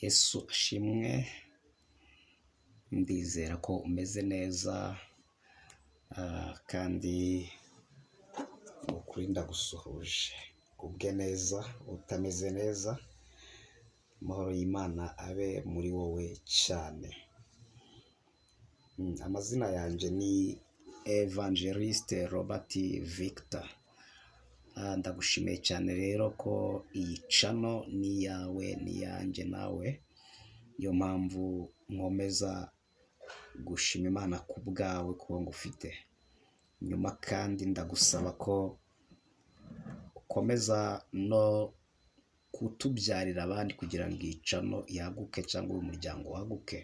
Yesu ashimwe, ndizera ko umeze neza kandi ni ukuri ndagusuhuje, ugubwe neza utameze neza, amahoro y'Imana abe muri wowe cyane. Amazina yanjye ni Evangeliste Robert Victor. Ndagushimiye cyane rero ko iyi channel ni iyawe ni iyanjye nawe, niyo mpamvu nkomeza gushima Imana ku bwawe kuba ngufite. Nyuma kandi ndagusaba ko ukomeza no kutubyarira abandi kugira ngo iyi channel yaguke cyangwa uyu muryango waguke,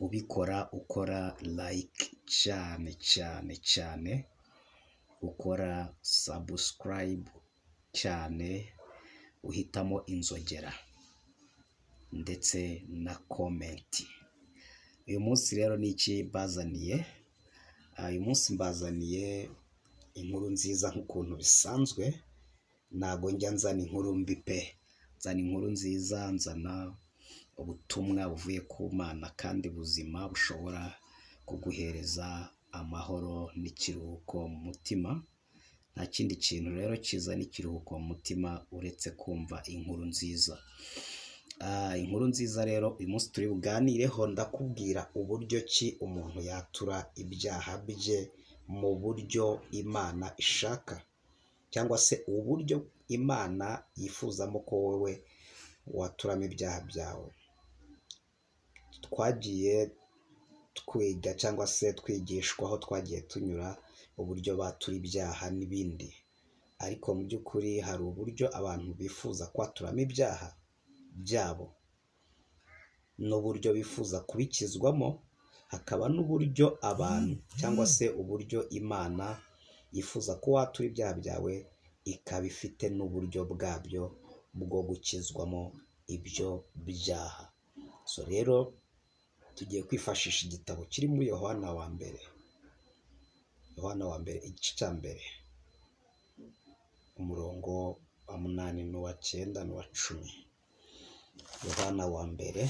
ubikora ukora like cyane cyane cyane, ukora subscribe cyane, uhitamo inzogera ndetse na comment. Uyu munsi rero ni iki mbazaniye? Uyu munsi mbazaniye inkuru nziza nk'ukuntu bisanzwe, ntabwo njya nzana inkuru mbi pe, nzana inkuru nziza, nzana ubutumwa buvuye ku Mana kandi buzima bushobora kuguhereza amahoro n'ikiruhuko mu mutima. Nta kindi kintu rero kizana ikiruhuko mu mutima uretse kumva inkuru nziza. Inkuru nziza rero uyu munsi turi buganireho, ndakubwira uburyo ki umuntu yatura ibyaha bye mu buryo Imana ishaka, cyangwa se uburyo Imana yifuzamo ko wowe waturamo ibyaha byawe. Twagiye twiga cyangwa se twigishwa aho twagiye tunyura uburyo batura ibyaha n'ibindi, ariko mu by'ukuri hari uburyo abantu bifuza kwaturamo ibyaha byabo n'uburyo bifuza kubikizwamo, hakaba n'uburyo abantu cyangwa se uburyo Imana yifuza ko watura ibyaha byawe, ikaba ifite n'uburyo bwabyo bwo gukizwamo ibyo byaha. So rero tugiye kwifashisha igitabo kiri muri Yohana wa mbere, Yohana wa mbere igice cya mbere, umurongo wa 8 n'uwa 9 n'uwa 10. Yohana wa mbere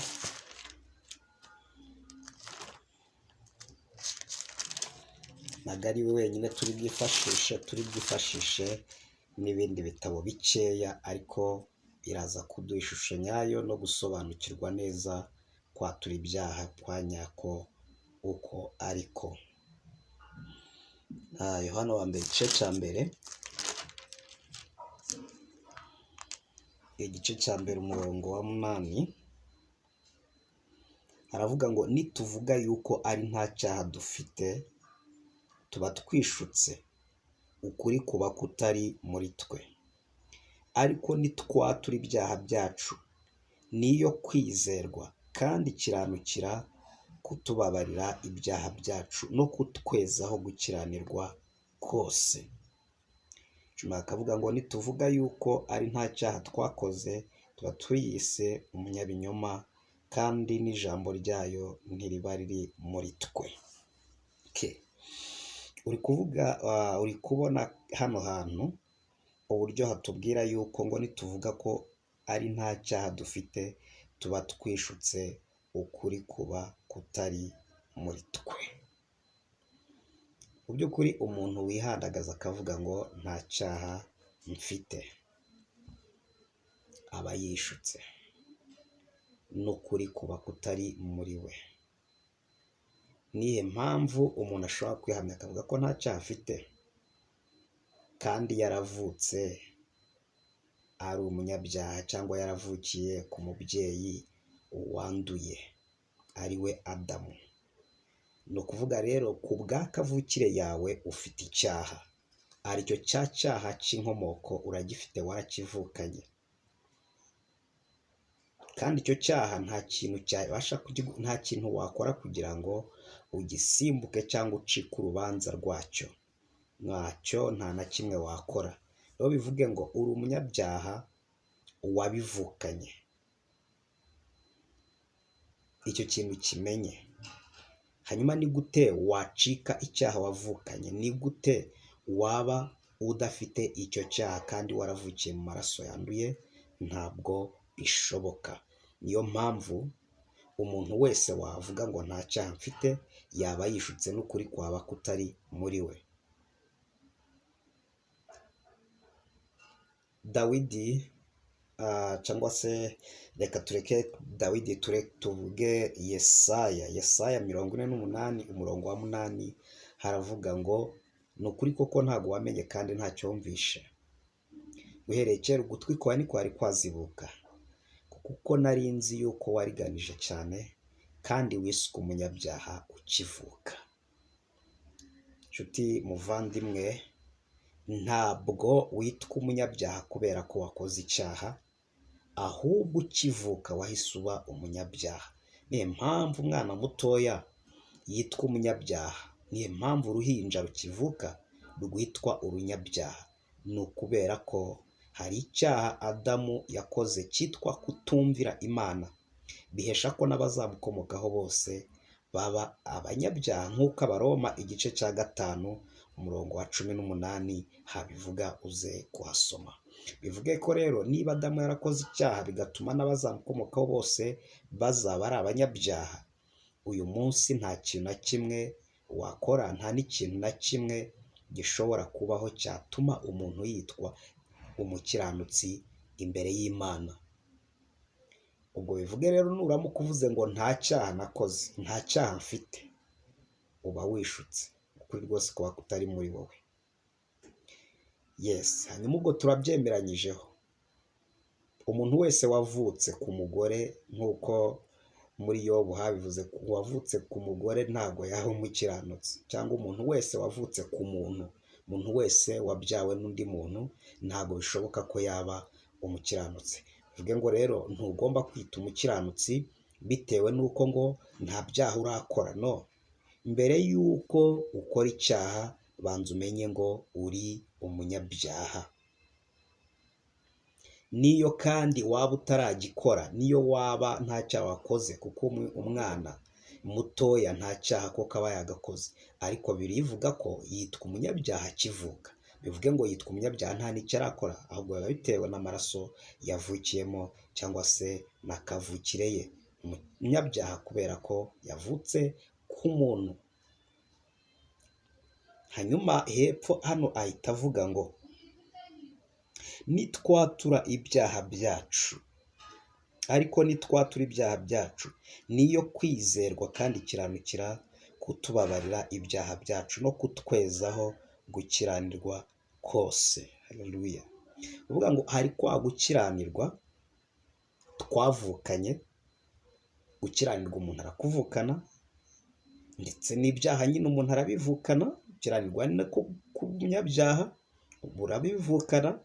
ntabwo ari we wenyine turi bwifashishe, turi bwifashishe n'ibindi bitabo bikeya, ariko biraza kuduha ishusho nyayo no gusobanukirwa neza kwatura ibyaha kwa nyako uko ariko. Yohana wa mbere igice cya mbere, igice cya mbere umurongo wa 8, aravuga ngo nituvuga yuko ari nta cyaha dufite tuba twishutse, ukuri kuba kutari muri twe. Ariko nitwatura ibyaha byacu, niyo kwizerwa kandi ikiranukira kutubabarira ibyaha byacu no kutwezaho gukiranirwa kose. 10 akavuga ngo nituvuga yuko ari nta cyaha twakoze, tuba twiyise umunyabinyoma kandi n'ijambo ryayo ntiriba riri muri twe. Uri kuvuga, uri kubona hano hantu uburyo hatubwira yuko ngo nituvuga ko ari nta cyaha dufite tuba twishutse, ukuri kuba kutari muri twe. Mu by'ukuri umuntu wihandagaza akavuga ngo nta cyaha mfite aba yishutse, n'ukuri kuba kutari muri we. Nihe mpamvu umuntu ashobora kwihamya akavuga ko nta cyaha afite kandi yaravutse ari umunyabyaha cyangwa yaravukiye ku mubyeyi wanduye ari we Adamu? Ni ukuvuga rero ku bwa kavukire yawe ufite icyaha, aricyo cya cyaha cy'inkomoko uragifite, warakivukanye. Kandi icyo cyaha nta kintu cyabasha, nta kintu wakora kugira ngo ugisimbuke cyangwa ucike urubanza rwacyo, ntacyo, nta na kimwe wakora. Rero bivuge ngo uri umunyabyaha wabivukanye, icyo kintu kimenye. Hanyuma ni gute wacika icyaha wavukanye? Ni gute waba udafite icyo cyaha kandi waravukiye mu maraso yanduye? Ntabwo bishoboka. Niyo mpamvu umuntu wese wavuga ngo nta cyaha mfite yaba yishutse n'ukuri kwaba kutari muri we. Dawidi cyangwa se reka tureke Dawidi tuvuge Yesaya, Yesaya 48 umurongo wa 8 haravuga ngo ni ukuri koko ntabwo wamenye kandi ntacyo wumvishe, uhereye kera ugutwi kwawe ntikwari kwazibuka, kuko nari nzi yuko wariganije cyane kandi wiswe umunyabyaha ukivuka. Nshuti muvandimwe, ntabwo witwa umunyabyaha kubera ko wakoze icyaha, ahubwo ukivuka wahise uba umunyabyaha. Niyo mpamvu umwana mutoya yitwa umunyabyaha, niyo mpamvu uruhinja rukivuka rwitwa urunyabyaha, ni ukubera ko hari icyaha Adamu yakoze cyitwa kutumvira Imana, bihesha ko n'abazamukomokaho bose baba abanyabyaha nk'uko Abaroma igice cya 5 umurongo wa 18 habivuga, uze kuhasoma. Bivuge ko rero niba Adamu yarakoze icyaha bigatuma n'abazamukomokaho bose bazaba ari abanyabyaha, uyu munsi nta kintu na kimwe wakora, nta n'ikintu na kimwe gishobora kubaho cyatuma umuntu yitwa umukiranutsi imbere y'Imana. Ubwo bivuge rero nuramuka uvuze ngo nta cyaha nakoze, nta cyaha mfite, uba wishutse, ukuri rwose kuba kutari muri wowe. Yes, hanyuma ubwo turabyemeranyijeho. Umuntu wese wavutse ku mugore nk'uko muri Yobu habivuze, uwavutse ku mugore ntabwo yaba umukiranutsi, cyangwa umuntu wese wavutse ku muntu, umuntu wese wabyawe n'undi muntu ntabwo bishoboka ko yaba umukiranutsi. Bivuge ngo rero ntugomba kwita umukiranutsi bitewe n'uko ngo nta byaha urakora. No, mbere y'uko ukora icyaha banza umenye ngo uri umunyabyaha. Niyo kandi waba utaragikora, niyo waba nta cyaha wakoze, kuko umwana mutoya nta cyaha koko aba yagakoze, ariko birivuga ko yitwa umunyabyaha akivuka. Bivuge ngo yitwa umunyabyaha nta n'icyo arakora, ahubwo biba bitewe n'amaraso yavukiyemo cyangwa se na kavukire ye. Umunyabyaha kubera ko yavutse k'umuntu. Hanyuma hepfo hano ahita avuga ngo nitwatura ibyaha byacu, ariko nitwatura ibyaha byacu niyo kwizerwa kandi ikiranukira kutubabarira ibyaha byacu no kutwezaho gukiranirwa kose. Haleluya. Uvuga ngo hari kwa gukiranirwa twavukanye, gukiranirwa umuntu arakuvukana, ndetse n'ibyaha nyine umuntu arabivukana, gukiranirwa ni nako ku munyabyaha burabivukana.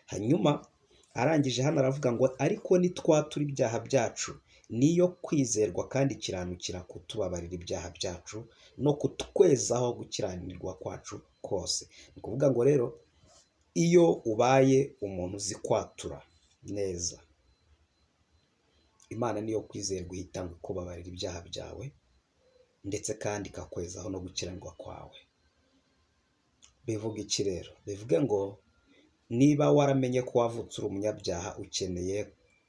Hanyuma arangije hano aravuga ngo ariko nitwatura ibyaha byacu niyo kwizerwa kandi ikiranukira kutubabarira ibyaha byacu no kutwezaho gukiranirwa kwacu kose. Ni ukuvuga ngo rero iyo ubaye umuntu uzi kwatura neza, Imana niyo kwizerwa ihita ngo ikubabarira ibyaha byawe ndetse kandi ikakwezaho no gukiranirwa kwawe. Bivuga iki rero? Bivuge ngo niba waramenye ko wavutse uri umunyabyaha, ukeneye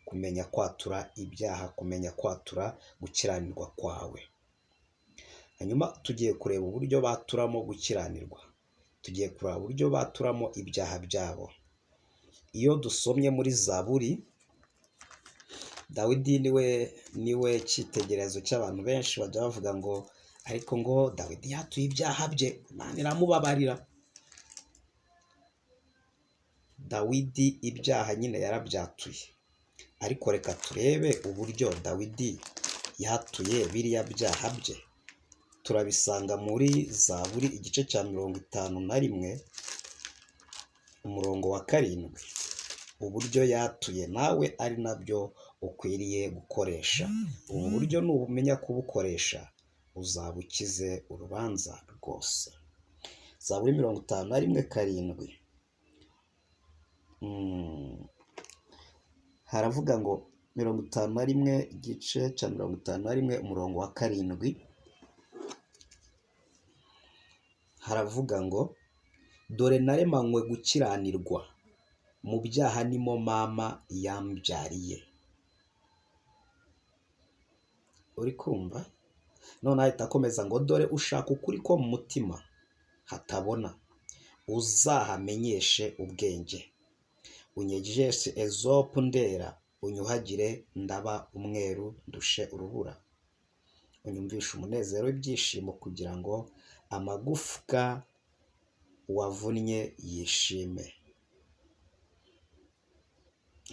kumenya kwatura ibyaha, kumenya kwatura gukiranirwa kwawe. Hanyuma tugiye kureba uburyo baturamo gukiranirwa, tugiye kureba uburyo baturamo ibyaha byabo. Iyo dusomye muri Zaburi, Dawidi niwe cyitegererezo cy'abantu benshi bajya bavuga ngo ariko ngo Dawidi yatuye ibyaha bye, Imana iramubabarira. Dawidi ibyaha nyine yarabyatuye, ariko reka turebe uburyo Dawidi yatuye biriya byaha bye. Turabisanga muri Zaburi igice cya 51 umurongo wa 7, uburyo yatuye nawe ari nabyo ukwiriye gukoresha. Ubu buryo nubumenya kubukoresha uzaba ukize urubanza rwose. Zaburi 51:7 haravuga ngo 51 igice cya 51 umurongo wa 7 haravuga ngo dore naremanywe gukiranirwa, mu byaha nimo mama yambyariye. Uri kumva? None ahita akomeza ngo dore ushaka ukuri ko mu mutima hatabona, uzahamenyeshe ubwenge. Unyejeshe ezopu ndera, unyuhagire ndaba umweru ndushe urubura. Unyumvishe umunezero w'ibyishimo kugira ngo amagufwa wavunnye yishime.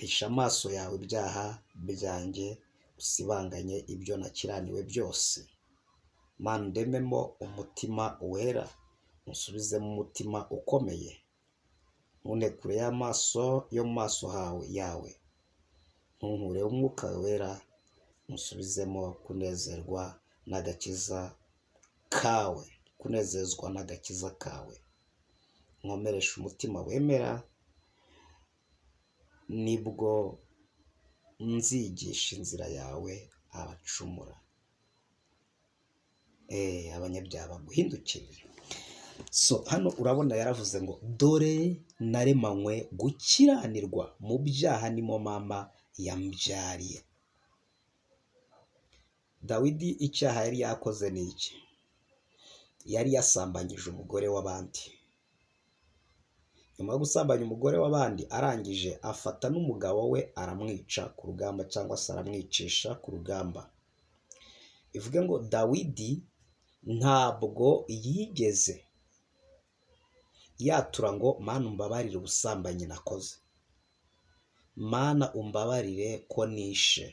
Hisha amaso yawe ibyaha byanjye, usibanganye ibyo nakiraniwe byose. Mana undememo umutima wera, unsubizemo umutima ukomeye. Ntunte kure y'amaso yo mu maso hawe yawe, ntunkureho umwuka wera, unsubizemo kunezerwa n'agakiza kawe, kunezezwa n'agakiza kawe. Nkomereshe umutima wemera, nibwo nzigisha inzira yawe abacumura. Abanyabyaha baguhindukirire. So hano urabona yaravuze ngo dore naremanywe gukiranirwa, mu byaha nimo mama yambyariye. Dawidi icyaha yari yakoze ni iki? Yari yasambanyije umugore w'abandi. Nyuma yo gusambanya umugore w'abandi, arangije afata n'umugabo we aramwica ku rugamba, cyangwa se aramwicisha ku rugamba. Bivuge ngo Dawidi ntabwo yigeze yatura ngo Mana umbabarire ubusambanyi nakoze, Mana umbabarire ko nishe,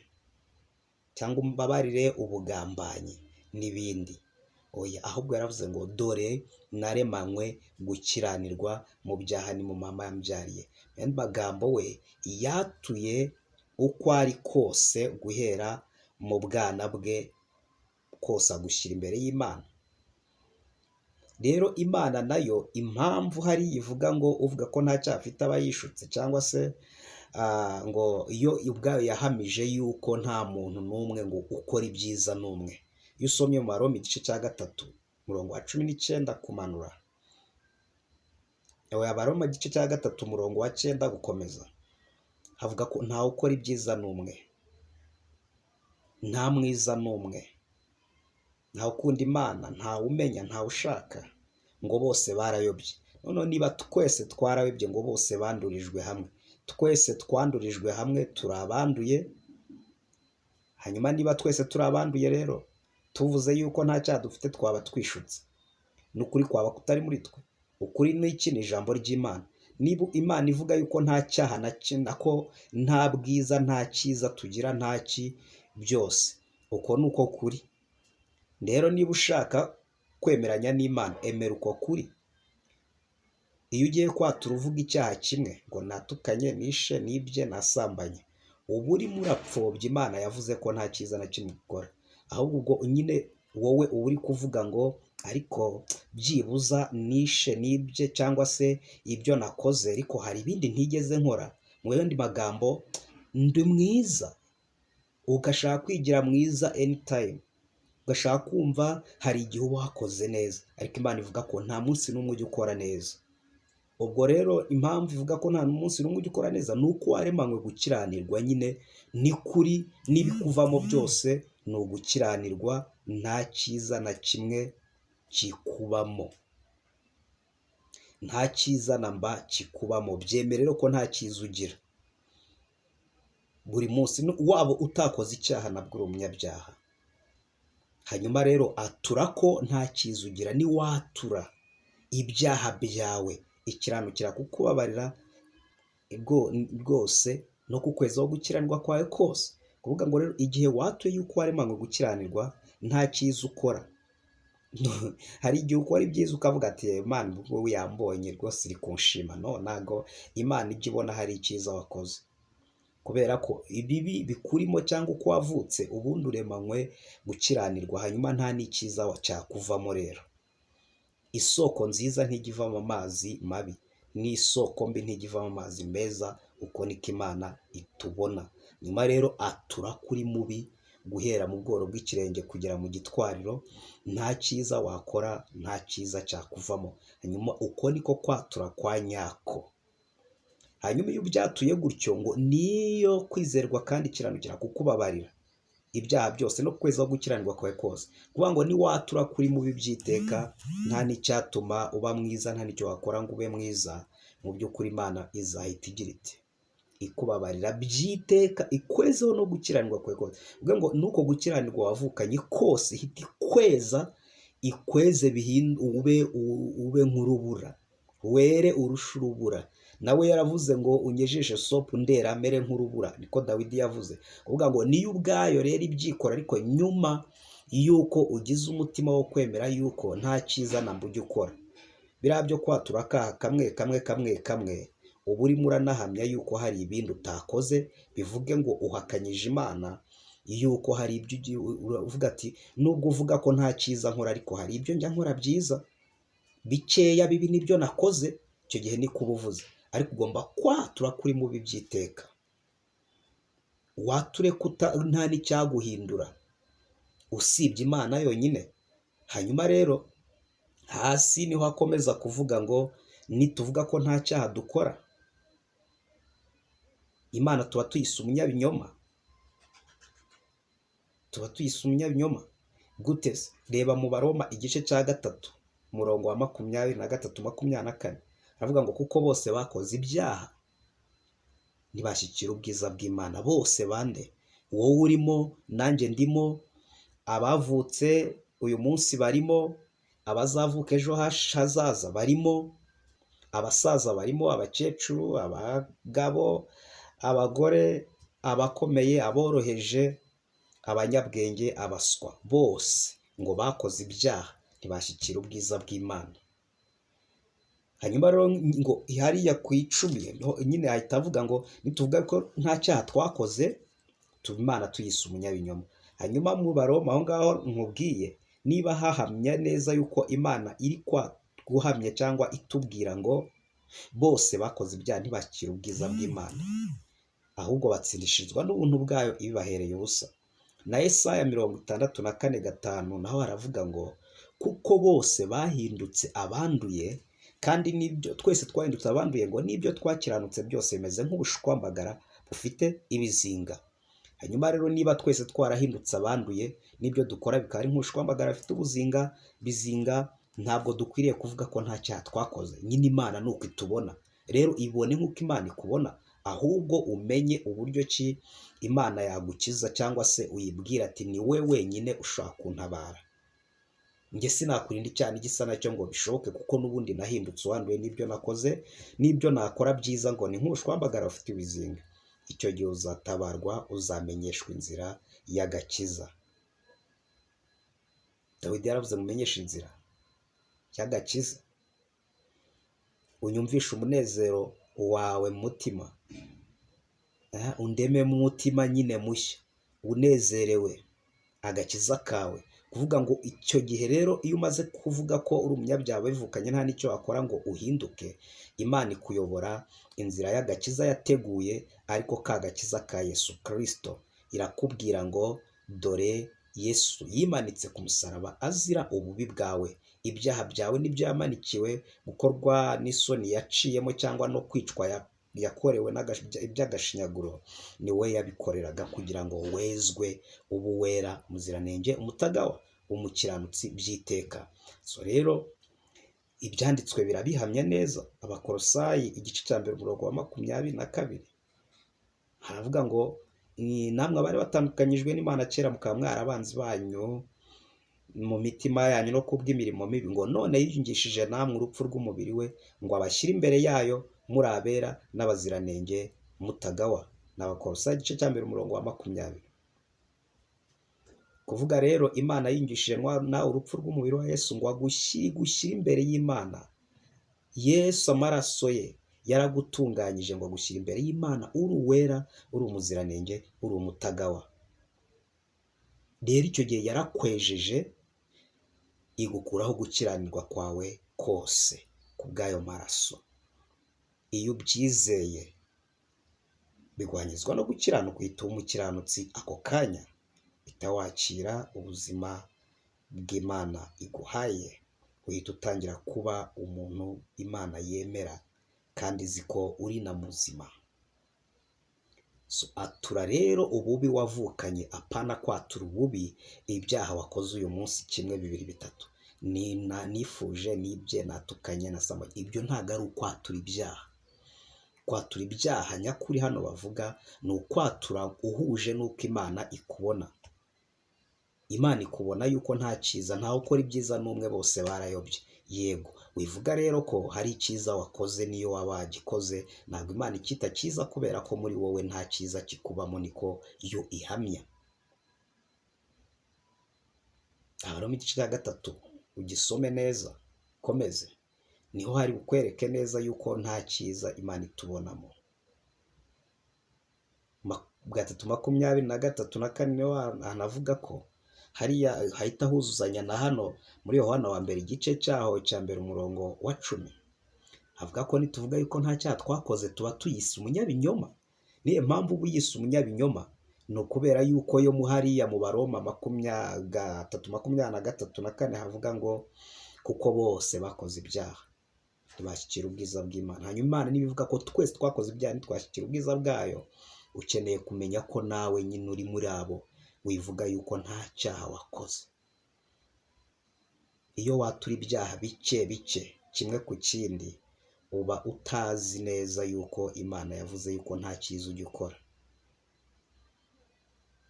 cyangwa umbabarire ubugambanyi n'ibindi. Oya, ahubwo yaravuze ngo dore naremanywe gukiranirwa, mu byaha ni mu mama yambyariye. Mu yandi magambo we yatuye uko ari kose guhera mu bwana bwe kose agushyira imbere y'Imana. Rero Imana nayo impamvu hari ivuga ngo uvuga ko nta cyaha afite aba yishutse, cyangwa se ngo iyo ubwayo yahamije yuko nta muntu n'umwe ngo ukora ibyiza n'umwe. Iyo usomye mu Baroma igice cya 3 umurongo wa 19 kumanura, Abaroma igice cya 3 umurongo wa 9 gukomeza, havuga ko ntawe ukora ibyiza n'umwe, nta mwiza n'umwe, ntawe ukunda Imana, ntawe umenya, ntawe ushaka, ngo bose barayobye. Noneho niba twese twarayobye ngo bose bandurijwe hamwe, twese twandurijwe hamwe, turi abanduye. Hanyuma niba twese turi abanduye rero, tuvuze yuko nta cyaha dufite twaba twishutse, n'ukuri kwaba kutari muri twe. Ukuri ni iki? Ni ijambo ry'Imana. Niba Imana ivuga yuko nta cyaha na ko nta bwiza, nta cyiza tugira, nta ki byose, uko ni uko kuri. Rero niba ushaka kwemeranya n'Imana, emera uko kuri. Iyo ugiye kwatura uvuga icyaha kimwe ngo natukanye, nishe, nibye, nasambanye, uba urimo urapfobya Imana yavuze ko nta cyiza na kimwe ukora. Ahubwo ubwo nyine wowe uba uri kuvuga ngo ariko byibuza nishe, nibye, cyangwa se ibyo nakoze, ariko hari ibindi ntigeze nkora. Mu yandi magambo ndi mwiza. Ugashaka kwigira mwiza anytime, ugashaka kumva hari igihe uba wakoze neza, ariko Imana ivuga ko nta munsi n'umwe ujya ukora neza. Ubwo rero impamvu ivuga ko nta munsi n'umwe ujya ukora neza ni uko waremanywe gukiranirwa nyine, ni kuri n'ibikuvamo byose ni ugukiranirwa, nta cyiza na kimwe kikubamo, nta cyiza na mba kikubamo. Byemere rero ko nta cyiza ugira buri munsi, waba utakoze icyaha nabwo uri umunyabyaha. Hanyuma rero atura ko nta cyiza ugira, niwatura ibyaha byawe ikiranukira kukubabarira rwose no kukwezaho gukiranirwa kwawe kose. Kuvuga ngo rero igihe watuye yuko waremanywe gukiranirwa nta cyiza ukora, hari igihe ukora ibyiza ukavuga ati Imana ubwo yambonye rwose iri kunshima. No, ntago Imana ijya ibona hari icyiza wakoze, kubera ko ibibi bikurimo cyangwa uko wavutse ubundi uremanywe gukiranirwa, hanyuma nta n'icyiza cyakuvamo. Rero isoko nziza ntijya ivamo amazi mabi, n'isoko mbi ntijya ivamo amazi meza. Uko niko Imana itubona. Nyuma rero atura kuri mubi guhera mu bworo bw'ikirenge kugera mu gitwariro, nta cyiza wakora, nta cyiza cyakuvamo. Hanyuma uko niko kwatura kwa nyako. Hanyuma iyo ubyatuye gutyo ngo niyo kwizerwa kandi ikiranukira kukubabarira ibyaha byose no kwezaho gukiranirwa kwawe kose. Kuvuga ngo niwatura kuri mubi by'iteka, nta n'icyatuma uba mwiza, nta n'icyo wakora ngo ube mwiza, mu by'ukuri Imana izahita igira iti ikubabarira by'iteka, ikwezeho no gukiranirwa kwawe kose. Bivuga ngo nuko gukiranirwa wavukanye kose ihita ikweza, ikweze ube nk'urubura, were urusha urubura. Nawe yaravuze ngo unyejeshe sopu ndera mere nk'urubura, niko Dawidi yavuze. Kuvuga ngo niyo ubwayo rero ibyikora, ariko nyuma y'uko ugize umutima wo kwemera yuko nta cyiza na mba ujya ukora, biriya byo kwatura akaha kamwe kamwe kamwe kamwe, uba urimo uranahamya yuko hari ibindi utakoze, bivuge ngo uhakanyije Imana yuko hari ibyo ugiye uvuga ati nubwo uvuga ko nta cyiza nkora, ariko hari ibyo njya nkora byiza, bikeya bibi nibyo nakoze, icyo gihe niko uba uvuze. Ariko ugomba kwatura kuri mubi by'iteka, wature nta n'icyaguhindura usibye Imana yonyine. Hanyuma rero hasi niho akomeza kuvuga ngo nituvuga ko nta cyaha dukora, Imana tuba tuyise umunyabinyoma, tuba tuyise umunyabinyoma. Gute se? Reba mu Baroma igice cya 3 umurongo wa 23 24, aravuga ngo kuko bose bakoze ibyaha ntibashyikira ubwiza bw'Imana. Bose bande? Wowe urimo, nanjye ndimo, abavutse uyu munsi barimo, abazavuka ejo hazaza barimo, abasaza barimo, abakecuru, abagabo, abagore, abakomeye, aboroheje, abanyabwenge, abaswa, bose ngo bakoze ibyaha ntibashyikira ubwiza bw'Imana. Hanyuma rero ngo hariya ku 10 nyine ahita avuga ngo nituvuga ko nta cyaha twakoze, tuba Imana tuyise umunyabinyoma. Hanyuma mu Baroma aho ngaho nkubwiye, niba hahamya neza yuko Imana iri guhamya cyangwa itubwira ngo bose bakoze ibyaha ntibakire ubwiza bw'Imana, ahubwo batsindishirizwa n'ubuntu bwayo ibibahereye ubusa. Na Yesaya 64:5 naho haravuga ngo kuko bose bahindutse abanduye, kandi nibyo twese twahindutse abanduye, ngo nibyo twakiranutse byose bimeze nk'ubushwambagara bufite ibizinga. Hanyuma rero niba twese twarahindutse abanduye, nibyo dukora bikaba ari nk'ubushwambagara bufite ubuzinga bizinga, ntabwo dukwiriye kuvuga ko nta cyaha twakoze. Nyine Imana ni uko itubona, rero ibone nk'uko Imana ikubona, ahubwo umenye uburyo ki Imana yagukiza, cyangwa se uyibwira ati ni we wenyine ushaka kuntabara, njye sinakurinda icyaha n'igisa nacyo ngo bishoboke, kuko n'ubundi nahindutse uwanduye n'ibyo nakoze, n'ibyo nakora byiza ngo ni nk'ubushwambagara bufite ibizinga. Icyo gihe uzatabarwa, uzamenyeshwa inzira y'agakiza. Dawidi yaravuze mumenyeshe inzira y'agakiza, unyumvishe umunezero wawe mu mutima, undeme mu mutima nyine mushya, unezerewe agakiza kawe. Kuvuga ngo icyo gihe rero iyo umaze kuvuga ko uri umunyabyaha wivukanye nta n'icyo wakora ngo uhinduke, Imana ikuyobora inzira y'agakiza yateguye, ariko ka gakiza ka Yesu Kristo. Irakubwira ngo dore Yesu yimanitse ku musaraba azira ububi bwawe, ibyaha byawe nibyo yamanikiwe, gukorwa n'isoni yaciyemo cyangwa no kwicwa yakorewe iby'agashinyaguro, ni we yabikoreraga kugira ngo wezwe, ube uwera, umuziranenge, umutagawa, umukiranutsi by'iteka. So rero ibyanditswe birabihamya neza. Abakolosayi igice cya 1 umurongo wa 22 haravuga ngo namwe abari batandukanyijwe n'Imana kera mukaba mwarabanzi banyu mu mitima yanyu no kubw'imirimo mibi, ngo none yiyungishije namwe urupfu rw'umubiri we, ngo abashyire imbere yayo muri abera n'abaziranenge mutagawa. Ni Abakolosayi igice cya 1 umurongo wa 20. Kuvuga rero Imana yiyungishije nawe urupfu rw'umubiri wa Yesu ngo agushyire imbere y'Imana. Yesu amaraso ye yaragutunganyije ngo agushyire imbere y'Imana uri uwera, uri umuziranenge, uri umutagawa. Rero icyo gihe yarakwejeje, igukuraho gukiranirwa kwawe kose ku bw'ayo maraso. Iyo ubyizeye bigwanyizwa no gukiranuka, uhita uba umukiranutsi ako kanya, uhita wakira ubuzima bw'Imana iguhaye, uhita utangira kuba umuntu Imana yemera kandi izi ko uri na muzima. So, atura rero ububi wavukanye, apana kwatura ububi ibyaha wakoze uyu munsi, kimwe, bibiri, bitatu, nifuje, nibye, natukanye, nasambanye. Ibyo ntabwo ari ukwatura ibyaha. Kwatura ibyaha nyakuri hano bavuga ni ukwatura uhuje n'uko Imana ikubona. Imana ikubona yuko nta cyiza, ntawe ukora ibyiza n'umwe, bose barayobye. Yego, wivuga rero ko hari icyiza wakoze, niyo waba wagikoze ntabwo Imana icyita cyiza, kubera ko muri wowe nta cyiza kikubamo, niko yo ihamya. Abaroma igice cya 3 ugisome neza, komeze, niho hari bukwereke neza yuko nta cyiza Imana itubonamo. 3:23 na 4 niho hanavuga ko hariya hahita huzuzanya na hano muri Yohana wa mbere igice cyaho cya mbere umurongo wa 10, havuga ko nituvuga yuko nta cyaha twakoze tuba tuyise umunyabinyoma. Niyo mpamvu uba uyise umunyabinyoma ni ukubera yuko yo hariya mu Baroma 3:23 na 4 havuga ngo kuko bose bakoze ibyaha ntibashyikira ubwiza bw'Imana. Hanyuma Imana niba ivuga ko twese twakoze ibyaha ntitwashyikira ubwiza bwayo, ukeneye kumenya ko nawe nyine uri muri abo wivuga yuko nta cyaha wakoze. Iyo watura ibyaha bike bike kimwe ku kindi, uba utazi neza yuko Imana yavuze yuko nta cyiza ujya ukora.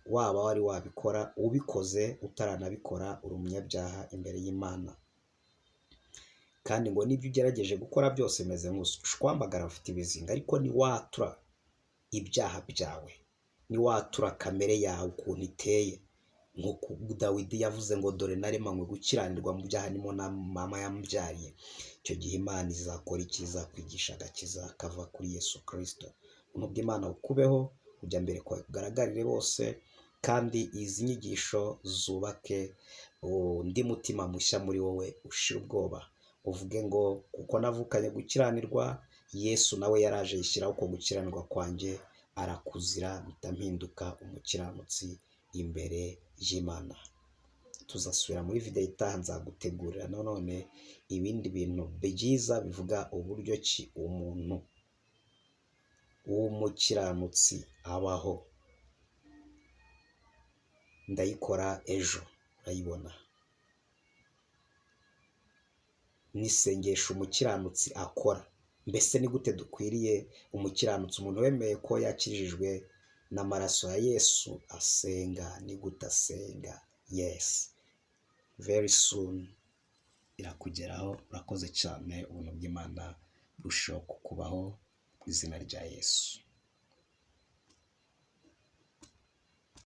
Waba wari wabikora, ubikoze utaranabikora, uri umunyabyaha imbere y'Imana. Kandi ngo n'ibyo ugerageje gukora byose bimeze nk'ushwambagara bafite ibizinga, ariko niwatura ibyaha byawe, niwatura kamere yawe ukuntu iteye, nk'uko Dawidi yavuze ngo dore naremanywe gukiranirwa mu byaha nimo na mama yambyariye. Icyo gihe Imana izakora iki? Izakwigisha agakiza kava kuri Yesu Kristo. Ubuntu bw'Imana bukubeho, kujya mbere kugaragarire bose, kandi izi nyigisho zubake undi mutima mushya muri wowe, ushire ubwoba, uvuge ngo kuko navukanye gukiranirwa, Yesu nawe yaraje yishyiraho uko gukiranirwa kwanjye, arakuzira mpita mpinduka umukiranutsi imbere y'Imana. Tuzasubira muri video itaha, nzagutegurira nanone ibindi bintu byiza bivuga uburyo ki umuntu w'umukiranutsi abaho. Ndayikora ejo urayibona. N'isengesho umukiranutsi akora. Mbese ni gute dukwiriye umukiranutsi, umuntu wemeye ko yakijijwe n'amaraso ya Yesu asenga, ni gute asenga? Yes, very soon irakugeraho. Urakoze cyane, ubuntu bw'Imana burusheho kukubaho mu izina rya Yesu.